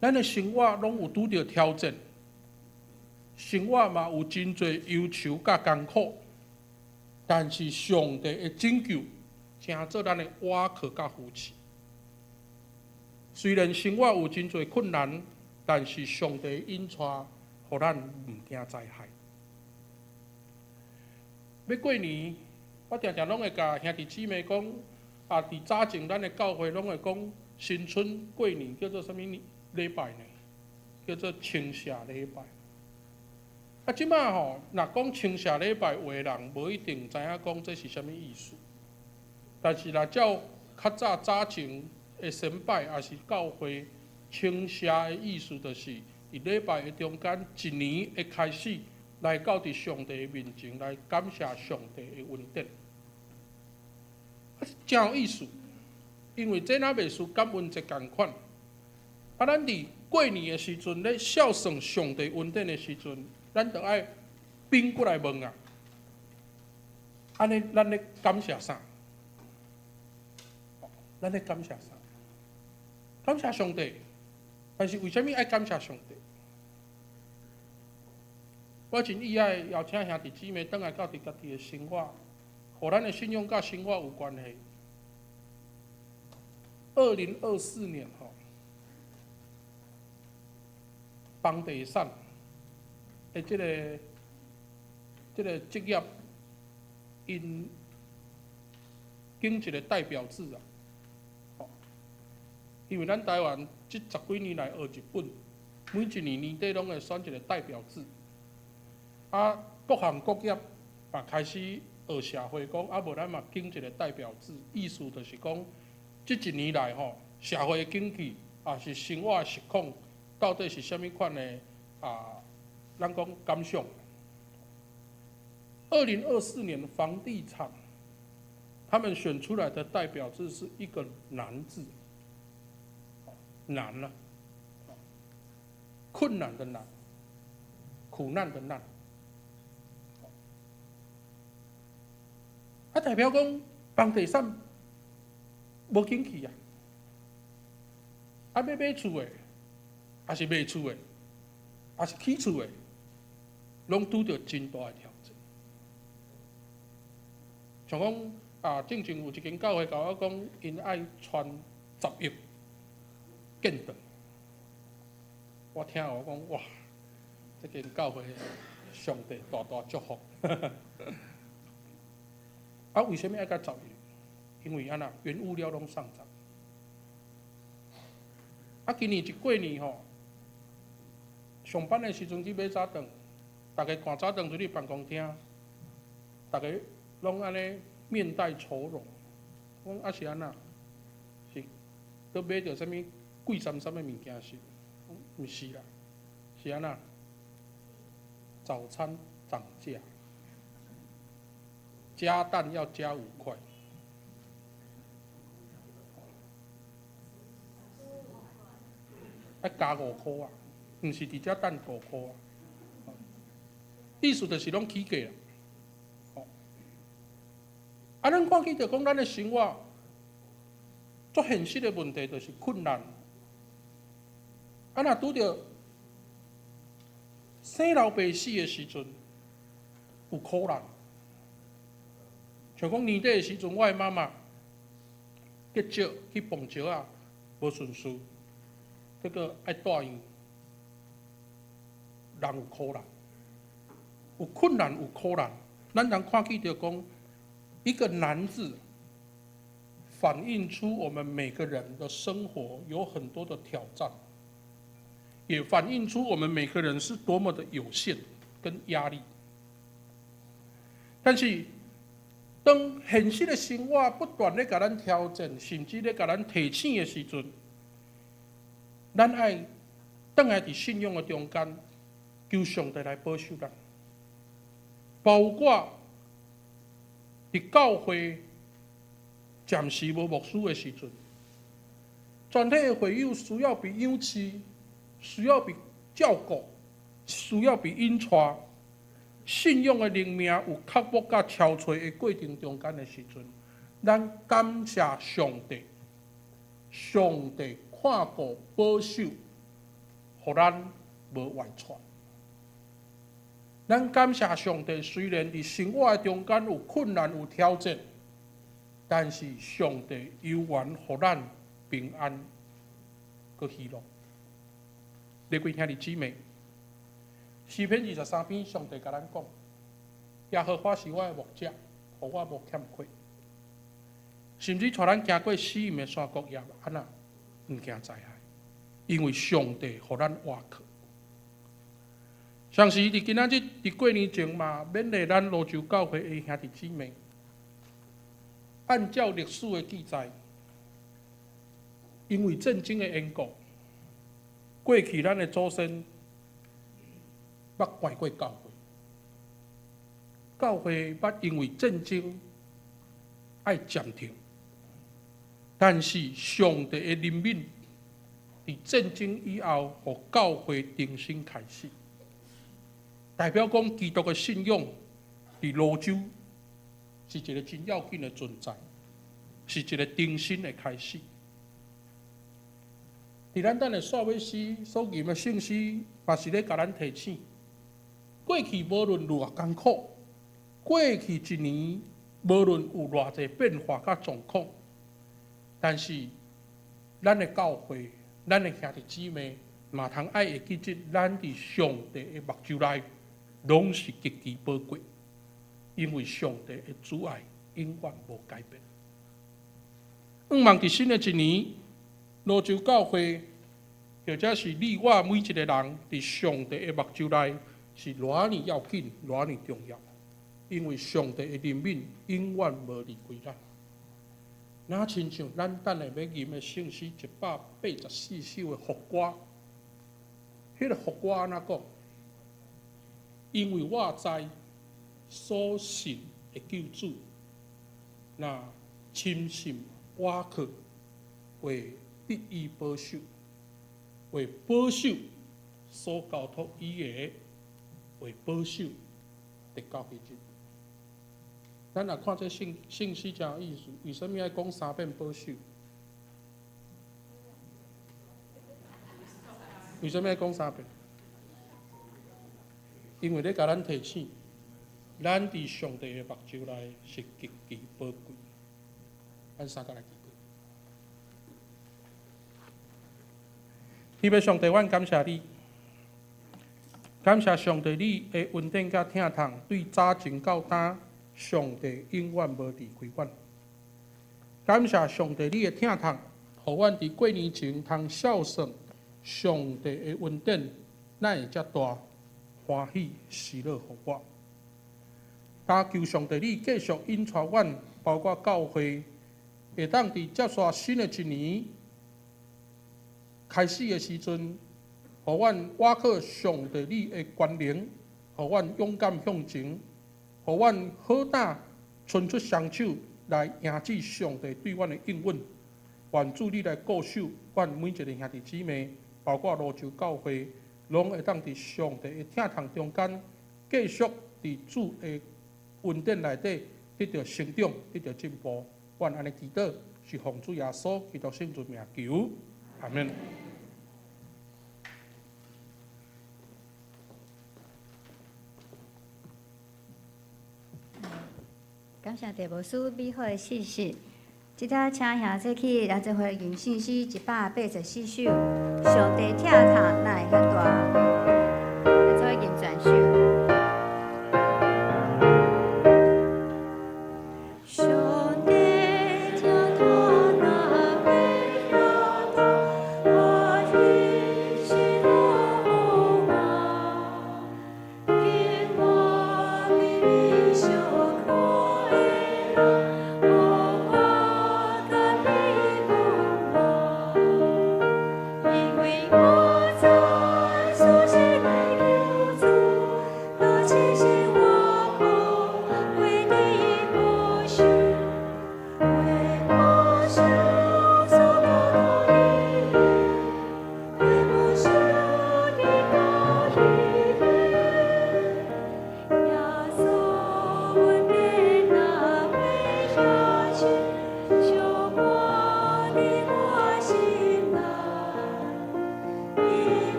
[SPEAKER 4] 咱的生活攏有拄著挑戰，生活嘛有真濟憂愁佮艱苦，但是上帝的拯救，成做咱的倚靠佮扶持。雖然生活有真濟困難，但是上帝引帶，予咱毋驚災害。欲過年，我定定攏會共兄弟姊妹講，啊，佇早前咱的教會攏會講新春過年叫做啥物禮拜呢？叫做稱謝禮拜。啊，這擺吼，若講稱謝禮拜，有的人無一定知影講這是啥物意思。但是若照較早早前的先拜，抑是教會稱謝的意思，就是佇禮拜的中間，一年的開始，來到佇上帝的面前來感謝上帝的恩典。真有意思，因為這若袂輸感恩節仝款。啊，咱佇過年的時陣咧數算上帝恩典的時陣，咱就愛反過來問啊，按呢咱咧感謝啥？咱咧感謝啥？感謝上帝，但是為啥物愛感謝上帝？我真意愛邀請兄弟姊妹轉來到佇家己的生活，予咱的信仰佮生活有關係。2024年吼，房地產的這個職業，𪜶揀一個代表字啊，吼，因為咱台灣這十幾年來學日本，每一年年底攏會選一個代表字，啊，各行各業嘛開始學社會講，啊，無咱嘛揀一個代表字，意思就是講，這一年來吼，社會的景氣抑是生活的實況，到底是啥物款的啊？咱講感想。2024年房地產，他們選出來的代表字是一個難字，難啊，困難的難，苦難的難。啊，代表講房地產無景氣啊，啊，欲買厝的，抑是賣厝的，抑是起厝的，攏拄著真大的挑戰。像講啊，進前有一間教會共我講，𪜶愛傳10億建堂。我聽我講哇，這間教會上帝大大祝福。啊，為啥物愛佮10億？因為按怎原物料攏上漲。啊，今年一過年吼，上班的時陣去買早頓，逐家趕早頓出去辦公廳，逐家攏按呢面帶愁容。我講啊是按怎？是閣買著啥物貴參參的物件是？毋是啦，是按怎？早餐漲價，加蛋要加5塊。愛加5箍啊，毋是佇遮等5箍啊。意思就是攏起價啦。啊，咱看見著講，咱的生活足現實的問題就是困難。啊，若拄著生老病死的時陣，有苦難。像講年底的時陣，我的媽媽結石去磅石仔，無順序，結果愛住院，人有苦難，有困難有苦難。咱人看見著講，一個難字，反映出我們每個人的生活有很多的挑戰，也反映出我們每個人是多麼的有限跟壓力。但是，當現實的生活不斷咧共咱挑戰，甚至咧共咱提醒的時陣，咱愛轉來佇信仰的中間，求上帝來保守咱，包括佇教會暫時無牧師的時陣，全體的會友需要被養飼，需要被照顧，需要被引帶。信仰的靈命有刻薄佮憔悴的過程中間的時陣，咱感謝上帝，上帝看顧保守，予咱無壞傳。咱感謝上帝，雖然佇生活的中間有困難有挑戰，但是上帝猶原予咱平安閣喜樂。各位兄弟姊妹，詩篇23篇，上帝共咱講：耶和華是我的牧者，予我無欠缺。甚至帶咱行過死蔭的山谷，也按怎毋驚災害，因為上帝予咱倚靠。相信佇今仔日佇過年前嘛，勉勵咱蘆洲教會的兄弟姊妹，按照歷史的記載，因為戰爭的緣故，過去咱的祖先捌關過教會，教會捌因為戰爭愛暫停，但是上帝的憐憫，佇戰爭以後，予教會重新開始，代表講基督的信仰佇蘆洲是一個真要緊的存在，是一個重新的開始。佇咱等下煞尾詩所吟的聖詩，嘛是咧共咱提醒：過去無論偌艱苦，過去一年無論有偌濟變化佮狀況，但是咱的教會，咱的兄弟姊妹，嘛通愛會記得，咱佇上帝的目睭內，攏是極其寶貴，因為上帝的慈愛永遠無改變。向望佇新的一年，蘆洲教會，或者是你我每一個人，佇上帝的目睭內是偌爾要緊、偌爾重要，因為上帝的憐憫永遠無離開咱。若親像咱等下欲吟的聖詩184首的副歌，彼個副歌按怎講？因為我知所信的救主，若深信倚靠，會得伊保守，會保守所交託伊的，會保守直到彼日。咱若看這聖詩誠有意思，為啥物愛講三遍保守？為啥物愛講三遍？因為咧共咱提醒，咱佇上帝的目睭內是極其寶貴。咱三個來祈禱。天父上帝，阮感謝你，感謝上帝你的恩典佮疼痛，對早前到今，上帝永遠無離開阮。感謝上帝你的疼痛，予阮佇過年前通數算上帝的恩典，哪會遮大，歡喜喜樂予我。但求上帝你繼續引帶阮，包括教會，會當佇接續新的一年開始的時陣，予阮倚靠上帝你的權能，予阮勇敢向前，予阮好膽伸出雙手來迎接上帝對阮的應允。願主你來顧守阮每一个兄弟姊妹，包括蘆洲教會，攏會當佇上帝的疼痛中間，繼續佇主的恩典內底得著成長，得著進步。阮按呢祈禱，是奉主耶穌基督聖尊名求，阿們。
[SPEAKER 3] 感謝鄭牧師美好的信息。這下請兄弟去來做伙吟聖詩184首，上帝疼痛哪會遐大？來做伙吟全首。
[SPEAKER 2] 上帝疼痛哪會遐大？歡喜喜樂予我，景我微微相看的人，予我佮你講話，因為我知所信。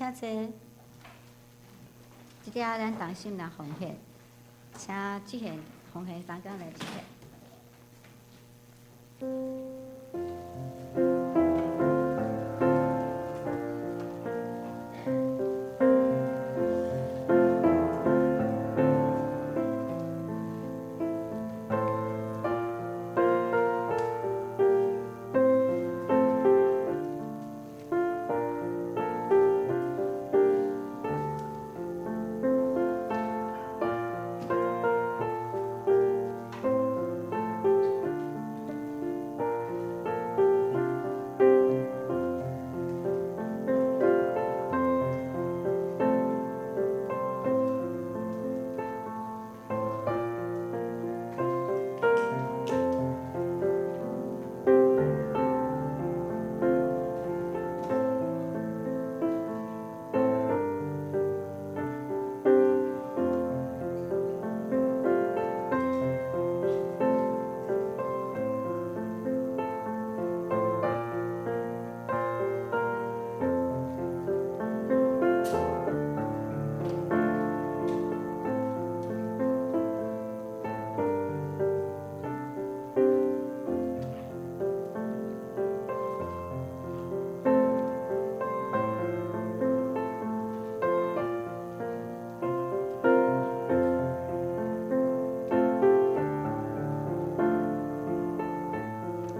[SPEAKER 3] 請坐。這下咱同心來奉獻，請志賢奉獻三工來志賢。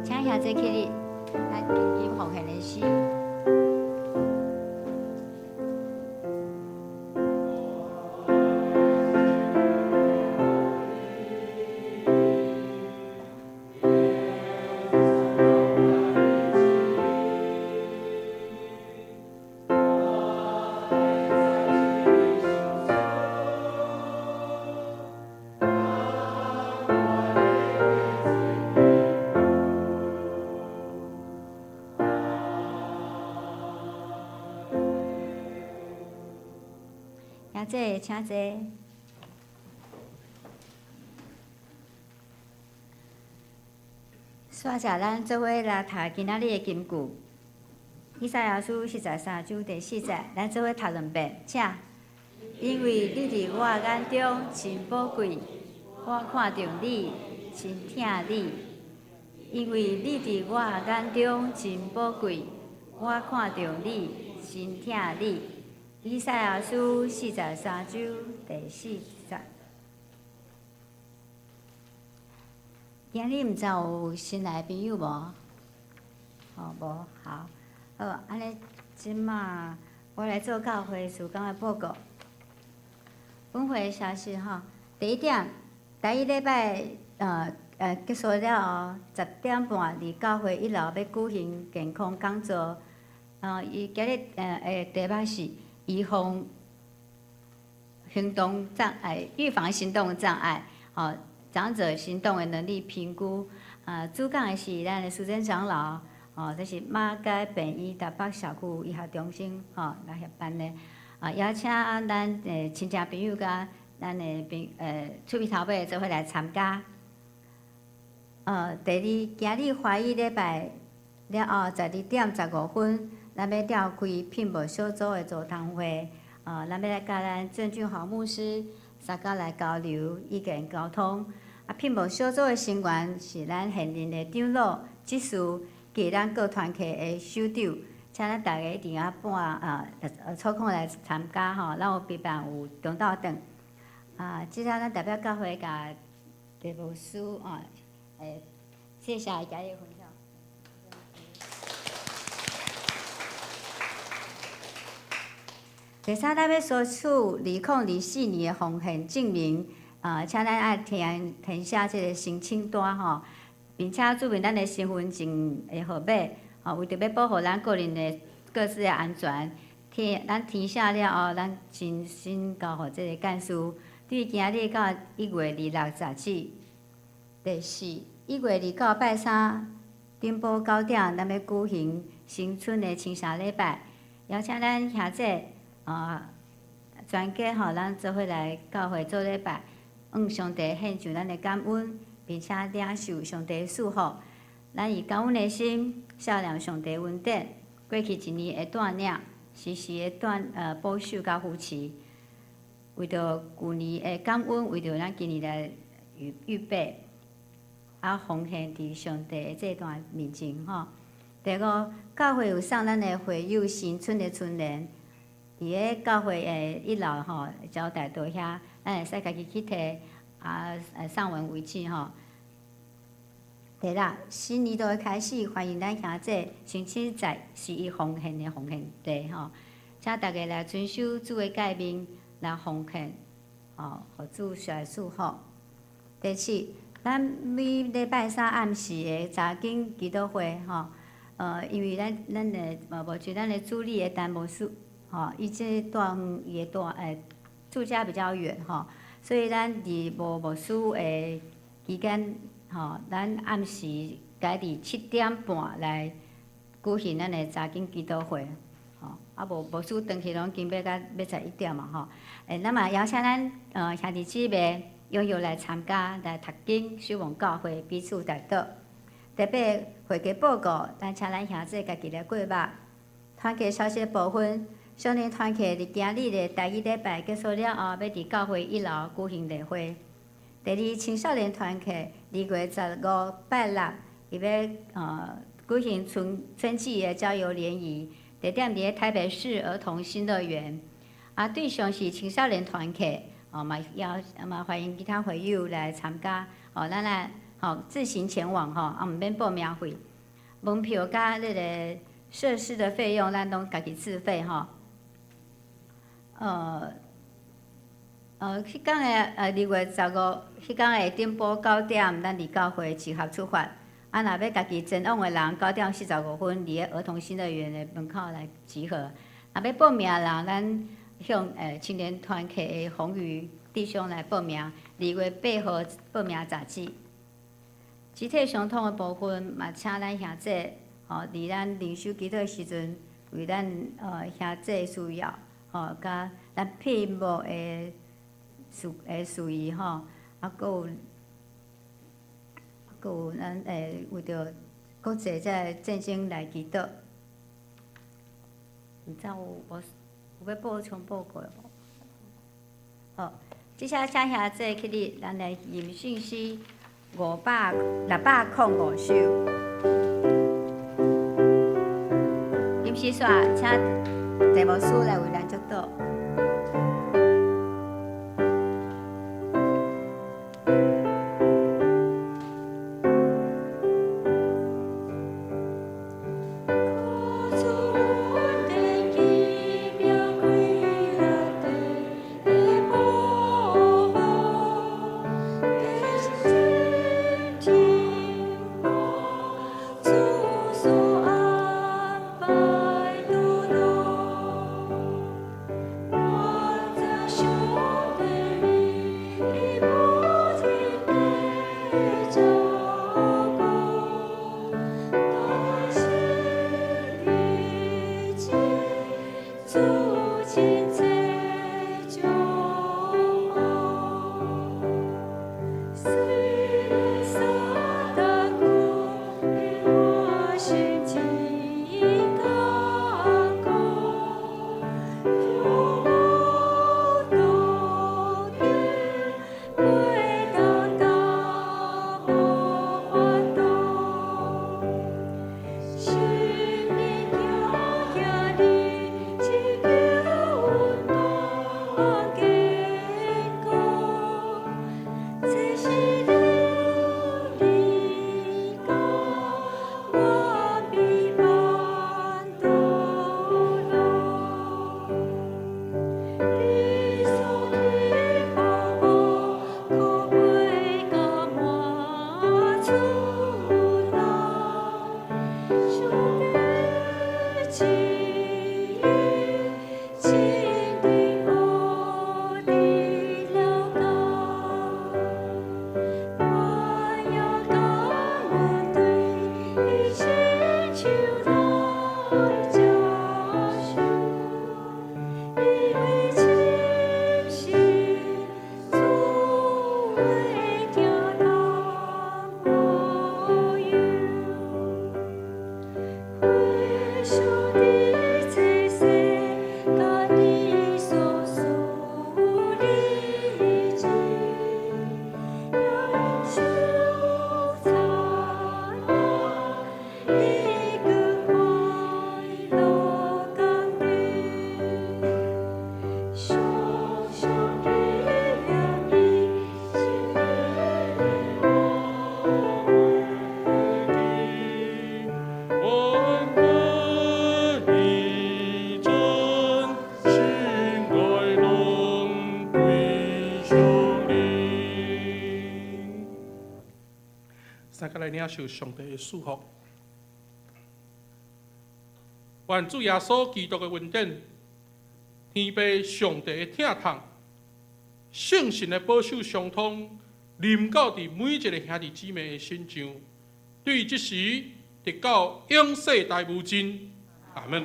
[SPEAKER 3] 請兄弟起立，來吟奉獻的詩。兄弟，請坐。煞者咱做伙來讀今仔日的金句，以賽亞書43章第四節，咱做伙讀兩遍，請。因為你佇我眼中真寶貴，我看著你，真疼你。因為你佇我眼中真寶貴，我看著你，真疼你。以賽亞書43章第四節。今日毋知有新來的朋友無？哦，無，好，好，按呢，這馬我來做教會事工的報告。本會的消息吼，第一點，第一禮拜結束了後，10點半佇教會一樓欲舉行健康講座。伊今日的題目是預防行動障礙，預防行動障礙，吼，長者行動的能力評估。主講的是咱的淑珍長老，吼，這是馬偕便醫台北社區醫學中心，吼，來協辦的。邀請咱的親戚朋友佮咱的朋厝邊頭尾做伙來參加。第二，今日華語禮拜了後，12點15分，咱欲召開聘牧小組的座談會。咱欲來佮咱鄭俊豪牧師三家來交流意見溝通。聘牧小組的成員是咱現任的長老、執事及咱各團契的首長，請咱大家一定要半抽空來參加吼，咱有備辦有中晝頓。這下咱代表教會共陳牧師啊，謝謝今日分享。第三，咱欲索取2024年的奉獻證明，請咱愛填填寫這個申請單吼，並且註明咱的身份證的號碼，吼，為著欲保護咱個人的個資的安全，填咱填寫了後，咱親身交予這個幹事。對今日到1月26截止。第四，1月29拜三頂晡9點，咱欲舉行新春的青少禮拜，邀請咱兄弟全家吼，咱做伙來教會做禮拜，向上帝獻上咱的感恩，並且領受上帝的祝福。咱以感恩的心，思念上帝恩典，過去一年的帶領，時時的斷保守佮扶持。為著舊年的感恩，為著咱今年來預備，啊，奉獻佇上帝的祭壇面前吼。第五，教會有送咱的會友新春的春聯，佇个教會的一樓吼，招待桌遐，咱會使家己去提，啊，送完為止吼。第六，新年度的開始，歡迎咱兄弟申請在十一奉獻的奉獻地吼，請大家來遵守主的誡命來奉獻，吼，予主來祝福。第七，咱每禮拜三暗時的查經祈禱會吼，因為咱的無像咱的主理的陳牧師吼，伊這段伊的住住家比較遠吼，所以咱佇無牧師的期間。吼，咱暗時改佇7點半來舉行咱的查經祈禱會，吼，啊無牧師轉去攏已經欲到欲11點嘛，吼。咱嘛邀請咱兄弟姊妹踴躍來參加，來讀經、守望教會，彼此代禱。第八，會計報告，咱請咱兄弟家己來過目。團契消息部分，少年團契佇今日的第一禮拜結束了後，欲佇教會一樓舉行例會。第二，青少年團契2月15拜六，伊欲舉行春季的郊遊聯誼，地點佇咧台北市兒童新樂園。啊，對象是青少年團契，哦嘛邀嘛歡迎其他會友來參加。哦，咱來吼自行前往吼，啊毋免報名費，門票佮那个設施的費用，咱攏家己自費吼。彼工的2月15，彼工的下晡9點，咱佇教會集合出發。啊，若欲家己前往的人，9點45分，佇个兒童新樂園的門口來集合。若欲報名的人，咱向青年團契的洪宇弟兄來報名。2月8號報名截止。肢體傷痛的部分，嘛請咱兄弟，吼，佇咱靈修祈禱的時陣，為咱兄弟需要，吼，佮咱聘牧的事宜吼，啊，閣有咱為著國際這个戰爭來祈禱。毋知有無有欲補充報告的無？好，這下請兄弟起立，咱來吟聖詩605首。吟詩煞，請鄭牧師來為咱祝禱。
[SPEAKER 2] 主所安排的路。
[SPEAKER 4] 來領受上帝的祝福。願主耶穌基督的恩典，天父上帝的疼痛，聖神的保守相通，臨到佇每一个兄弟姊妹的身上，對這時直到永世代無盡。阿門。